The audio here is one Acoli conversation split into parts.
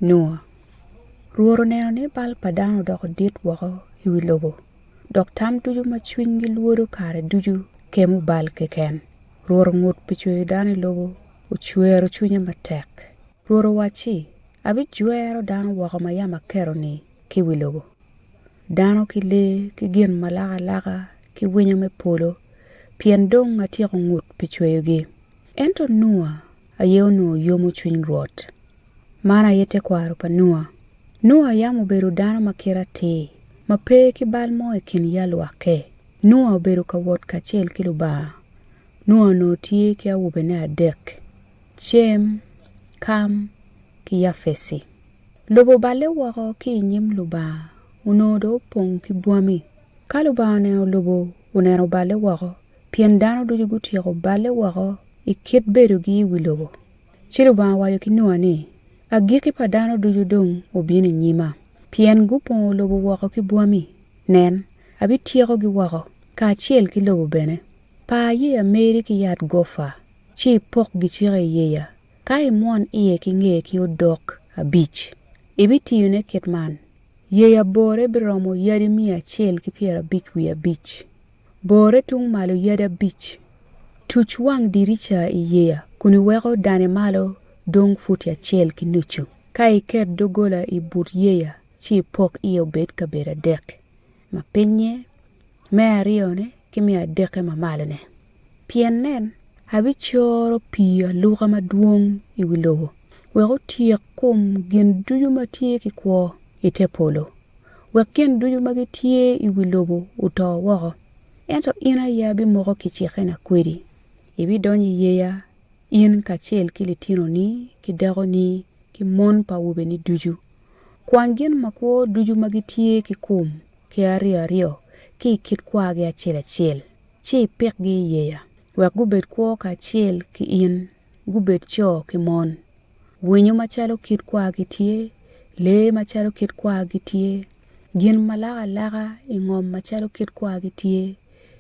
Nua. Rwot oneno ni bal pa dano odoko dit woko i wi lobo, dok tam ducu ma cwinygi lwodo kare ducu kemo bal keken. Rwot ongut pi cweyo dano i lobo, ocwero cwinye matek. Rwot owacci, Abijwero dano woko ma yam aketo-ni ki i wi lobo, dano ki lee ki gin ma lak alaka ki winyo me polo, pien dong atyeko ngut pi cweyogi. Ento Nua aye onongo yomo cwiny Rwot. Man aye tekwaro pa Nua. Nua yam obedo dano ma kite atir, ma pe ki bal mo i kin yalwakke. Nua obedo ka wot kacel ki Lubanga. Nua onongo tye ki awobene adek, Cem, Kam, ki Yafeci. Lobo oballe woko ki i nyim Lubanga, onongo dong opong ki bwami. Ka Lubanga oneno lobo, oneno oballe woko, pien dano ducu gutyeko balle woko i kit bedogi i wi lobo. Ci Lubanga owaco ki Nua ni, Agikki pa dano ducu dong obino i nyima, pien gupongo lobo woko ki bwami. Nen, abityekogi woko, kacel ki lobo bene. Par yeya meri ki yat gofa, ci ipok gicika i yeya, ka imwon iye ki ngeye ki odok abic. Ibitiyone kit man, yeya borre biromo yadi miya acel ki pyerabic wiye abic, Borre tung malo yadi abic. Tuc wang dirica i yeya kun iweko dane malo dong futi acel ki nucu. Ka iket doggola i but yeya ci ipok iye obed kabedo adek, ma pinye, me aryone ki me adekke ma malone. Pien nen, abicoro pii aluka madwong i wi lobo, wek otyek kom gin ducu ma tye ki kwo i te polo. wek gin ducu ma gitye i wi lobo oto woko. Ento in aye abimoko kicikena kwedi, ibidonyo i yeya, in kacel ki litinoni ki dakoni ki mon pa awobeni ducu. Kwany gin makwo ducu ma gitye ki kom ki aryo aryo ki i kit kwagi acel acel, ci ipikgi i yeya, wek gubed kwo kacel ki in, gubed co ki mon. Winyo macalo kit kwagi tye, lee macalo kit kwagi tye, gin ma lak alaka i ngom macalo kit kwagi tye,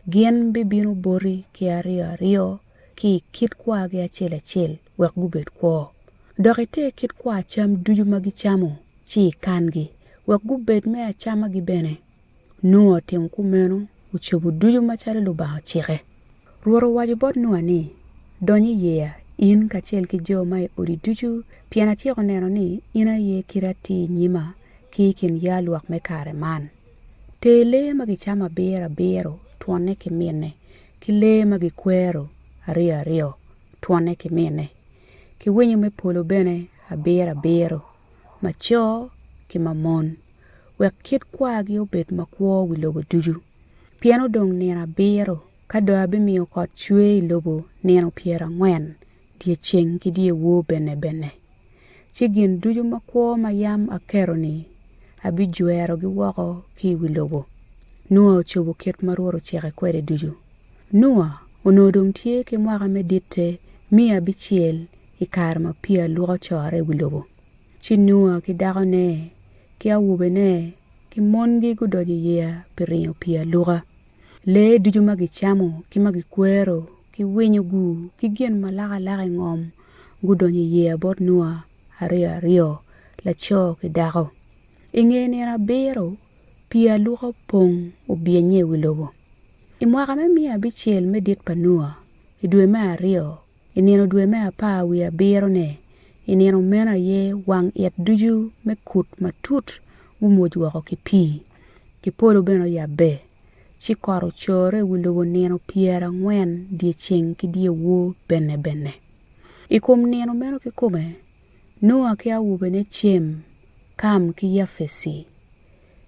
gin bibino boti ki aryo aryo ki i kit kwagi acel acel wek gubed kwo. Dok iter kit kwa cam ducu ma gicamo ci ikangi, wek gubed me acamagi bene. Nua otimo kumeno, ocobo ducu macalo Lubanga ocike. Rwot owaco bot Nua ni, Dony i yeya, in kacel ki jo ma i odi ducu, pien atyeko neno ni in aye kite atir i nyima ki i kin yalwak me kare man. Ter lee ma gicamo abiro abiro twonne ki minne, ki lee ma gikwero aryo aryo twonne ki minne, ki winyo me polo bene abiro abiro, ma co ki ma mon. wek kit kwagi obed makwo wi lobo ducu. Pien odong nino abiro, ka dong abimiyo kot cwer i lobo nino pyerangwen, dyeceng ki dyewor benebene. Ci gin ducu makwo ma yam aketo-ni abijwerogi woko ki i wi lobo. Nua ocobo kit ma Rwot ocike kwede ducu. Nua onongo dong tye ki mwaka me ditte miya abicel i kare ma pii aluka ocorre i wi lobo. Ci Nua ki dakone ki awobene ki mongi gudonyo i yeya pi ringo pii aluka. Lee ducu ma gicamo ki ma gikwero ki winyo-gu ki gin ma lak alaka i ngom gudonyo i yeya bot Nua aryo aryo, laco ki dako. I nge nino abiro, pii aluka opong obyenye i wi lobo. I mwaka me miya abicel me dit pa Nua, i dwe me aryo, I nino dwe me apar wiye abirone, i nino meno aye wang it ducu me kut matut gumwoc woko ki pii, ki polo bene oyabbe, ci kot ocorre i wi lobo nino pyerangwen dyeceng ki dyewor benebene. I kom nino meno kikome, Nua ki awobene Cem, Kam ki Yafeci,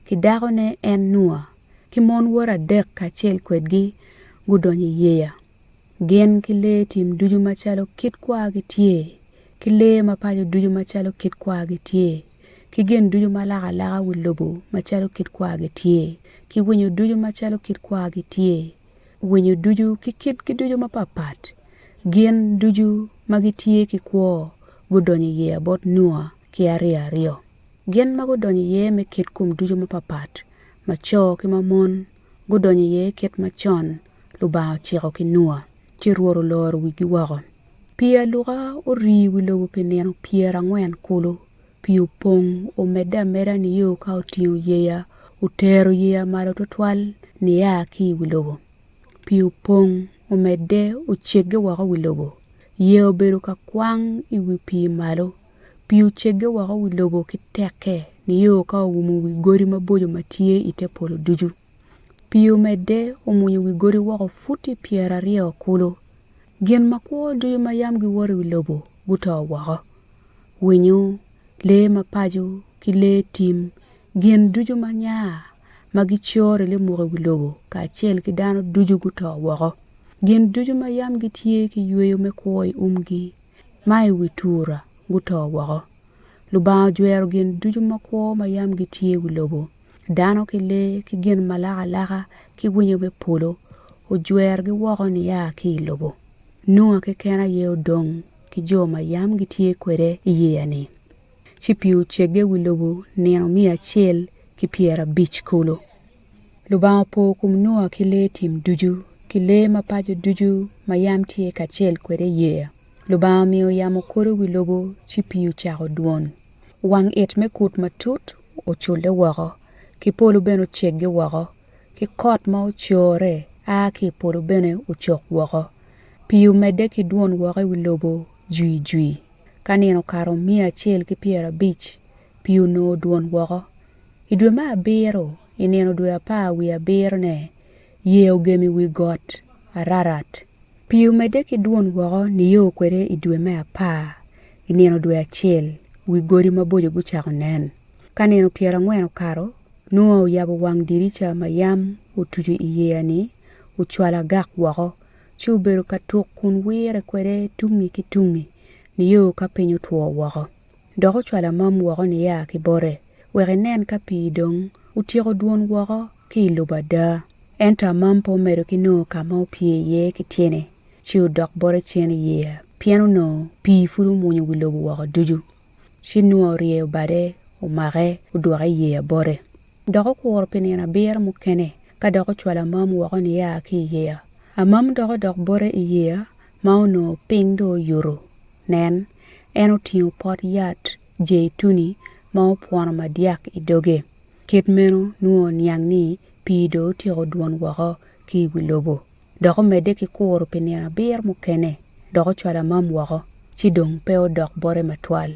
ki dakone en Nua, ki mon wode adek kacel kwedgi gudonyo i yeya. Gin ki lee tim ducu macalo kit kwagi tye, ki lee ma paco ducu macalo kit kwagi tye, ki gin ducu ma lak alaka wi lobo macalo kit kwagi tye, ki winyo ducu macalo kit kwagi tye, winyo ducu ki kitgi ducu mapatpat, gin ducu ma gitye ki kwo gudonyo i yeya bot Nua ki aryo aryo. Gin ma gudonyo iye me kit kom ducu mapatpat, ma co ki ma mon, gudonyo iye kit macon Lubanga ociko ki Nua, ci Rwot oloro wigi woko. Pii aluka orii wi lobo pi nino pyerangwen kulu. Pii opong omedde ameda nio ka otingo yeya, otero yeya malo twatwal nia ki i wi lobo. Pii opong omedde ocegge woko wi lobo. Yeya obedo ka kwang i wi pii malo. Pii ocegge woko wi lobo ki tekke nio ka oumo wi godi maboco ma tye i te polo ducu. Pii omedde omwonyo wi godi woko futi pyeraryo kulu. Gin makwo ducu ma yam giwoto i wi lobo guto woko, winyo, lee ma paco ki lee tim, gin ducu ma nya ma gicore limuko i wi lobo kacel ki dano ducu guto woko. Gin ducu ma yam gitye ki yweyo me kwo i umgi ma i wi tura guto woko. Lubanga ojwero gin ducu makwo ma yam gitye i wi lobo. Dano ki lee ki gin ma lak alaka ki winyo me polo ojwerogi woko nia ki i lobo. Nua keken aye odong ki jo ma yam gitye kwede i yeya-ni. Ci pii ocegge wi lobo nino miya acel ki pyerabic kulu. Lubanga opo kom Nua ki lee tim ducu, ki lee ma paco ducu ma yam tye kacel kwede i yeya. Lubanga omiyo yamo okodo wi lobo ci pii ocako dwon. Wang it me kut matut oculle woko, ki polo bene ocegge woko, ki kot ma ocorre a ki i polo bene ocok woko. Pii omedde ki dwon woko i wi lobo jwijwi. Ka nino okato miya acel ki pyerabic, pii onongo odwon woko. I dwe me abiro, i nino dwe apar wiye abirone, yeya ogem i wi got Ararat. Pii omedde ki dwon woko nio kwede i dwe me apar, i nino dwe acel, wi godi maboco gucako nen. Ka nino pyerangwen okato, Nua oyabo wang dirica ma yam otuco i yeya-ni, ocwalo agak woko, ci obedo ka tuk kun wire kwede tungngi ki tungngi, nio ka piny otwo woko. Dok ocwalo amam woko nia ki bote, wek enen ka pii dong otyeko dwon woko ki i lobo ada. Ento amam pe omedo ki nongo ka ma opye iye ki tyene, ci odok bote cen i yeya, pien onongo pii pud omwonyo wi lobo woko ducu. Ci Nua oryeyo bade, omake, odwoke i yeya bote. Dok okuro pi nino abiro mukene, ka dok ocwalo amam woko nia ki i yeya. Amam dok odok bote i yeya ma onongo piny dong oyuto. Nen, en otingo pot yat jeituni ma opwono madyak i doge. Kit meno Nua oniang ni pii dong otyeko dwon woko ki i wi lobo. Dok omedde ki kuro pi nino abiro mukene, dok ocwalo amam woko, ci dong pe odok bote matwal.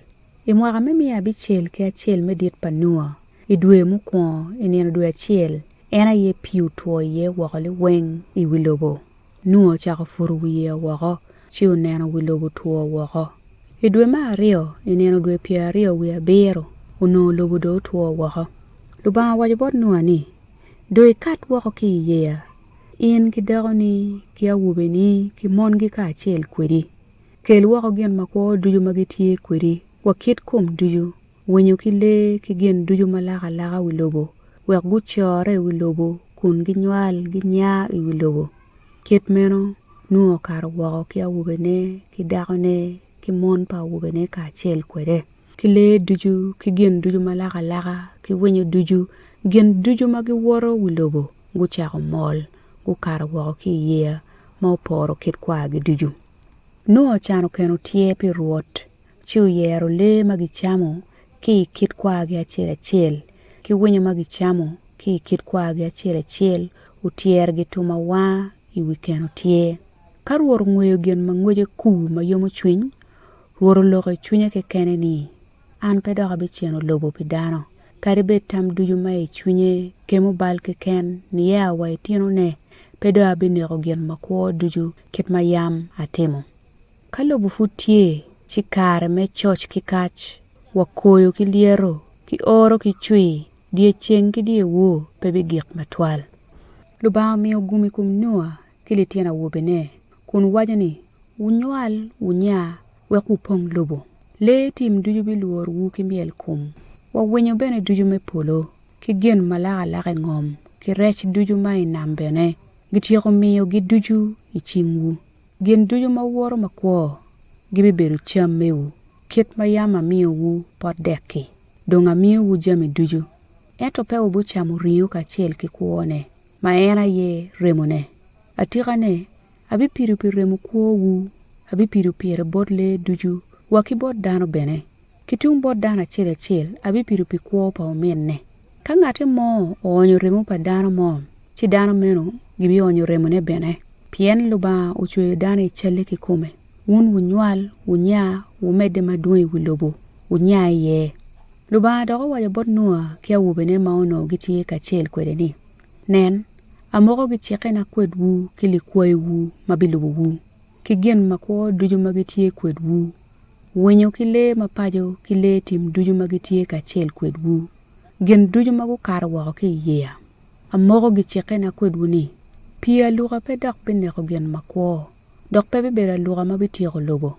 I mwaka me miya abicel ki acel me dit pa Nua, i dwe mukwongo, i nino dwe acel, en aye pii otwo iye woko liweng i wi lobo. Nua ocako puto wi yeya woko, ci oneno wi lobo otwo woko. I dwe me aryo, i nino dwe pyeraryo wiye abiro, onongo lobo dong otwo woko. Lubanga owaco bot Nua ni, Dong ikat woko ki i yeya, in ki dakoni ki awobeni ki mongi kacel kwedi. Kel woko gin makwo ducu ma gitye kwedi, wa kit kom ducu, winyo ki lee ki gin ducu ma lak alaka wi lobo, wek gucorre i wi lobo kun ginywal ginya i wi lobo. Kit meno Nua okato woko ki awobene ki dakone ki mon pa awobene kacel kwede, ki lee ducu ki gin ducu ma lak alaka ki winyo ducu, gin ducu ma giwoto wi lobo gucako mol gukato woko ki i yeya ma oporo kit kwagi ducu. Nua ocano keno tyer pi Rwot ci oyero lee ma gicamo ki i kit kwagi acel acel, ki winyo ma gicamo ki i kit kwagi acel acel, otyero gitum awanga i wi keno tyer. Ka Rwot ongweyo gin ma ngwece kur ma yomo cwiny, Rwot oloko i cwinye kekene ni, An pe dok abiceno lobo pi dano, kadi bed tam ducu ma i cwinye kemo bal keken nia wa i tinone, pe dong abineko gin makwo ducu kit ma yam atimo. Ka lobo pud tye, ci kare me coc ki kac, wa koyo ki lyeto, ki oro ki cwir, dyeceng ki dyewor pe bigik matwal. Lubanga omiyo gum i kom Nua ki litino awobene, kun waco ni, Wunywal, wunya, wek wupong lobo. Lee tim ducu bilworowu ki myel kom, wa winyo bene ducu me polo, ki gin ma lak alaka i ngom, ki rec ducu ma i nam bene, gityeko miyogi ducu i cingwu. Gin ducu ma wuwoto makwo gibibedo cam mewu, kit ma yam amiyowu pot dek-ki, dong amiyowu jami ducu. Ento pe wubucamo ringo kacel ki kwone, ma en aye remone. Atikane, abipido pi remo kwowu, abipido pire bot lee ducu wa ki bot dano bene. Ki tung bot dano acel acel abipido pi kwo pa ominne. Ka ngatti mo oonyo remo pa dano mo, ci dano meno gibionyo remone bene. Pien Lubanga ocweyo dano i calle kikome. Wun wunywal, wunya, wumedde madwong i wi lobo, wunya iye. Lubanga dok owaco bot Nua ki awobene ma onongo gitye kacel kwede ni, Nen, amoko gicikkena kwedwu ki likwayowu ma bilubowu, ki gin makwo ducu ma gitye kwedwu, winyo ki lee ma paco ki lee tim ducu ma gitye kacel kwedwu, gin ducu ma gukato woko ki i yeya. Amoko gicikkena kwedwu ni, pii aluka pe dok bineko gin makwo, dok pe bibedo aluka ma bityeko lobo.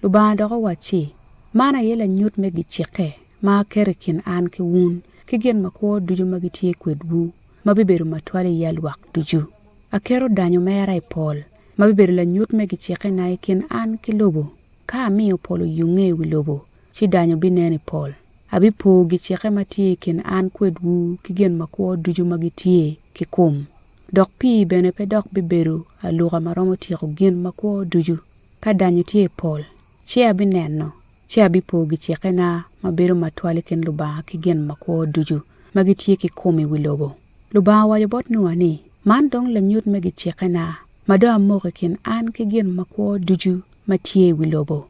Lubanga dok owacci, Man aye lanyut me gicikke ma aketo i kin an ki wun ki gin makwo ducu ma gitye kwedwu, ma bibedo matwal i yalwak ducu. Aketo danyo mera i pol, ma bibedo lanyut me gicikkena i kin an ki lobo. Ka amiyo pol oyungnge i wi lobo, ci danyo binen i pol. Abipo gicikke ma tye i kin an kwedwu ki gin makwo ducu ma gitye ki kom. Dok pii bene pe dok bibedo aluka ma romo tyeko gin makwo ducu. Ka danyo tye i pol, ci abineno, ci abipo gicikkena ma bedo matwal i kin Lubanga ki gin makwo ducu ma gitye ki kom i wi lobo. Lubanga owaco bot Nua ni, Man dong lanyut me gicikkena ma dong amoko i kin an ki gin makwo ducu ma tye i wi lobo.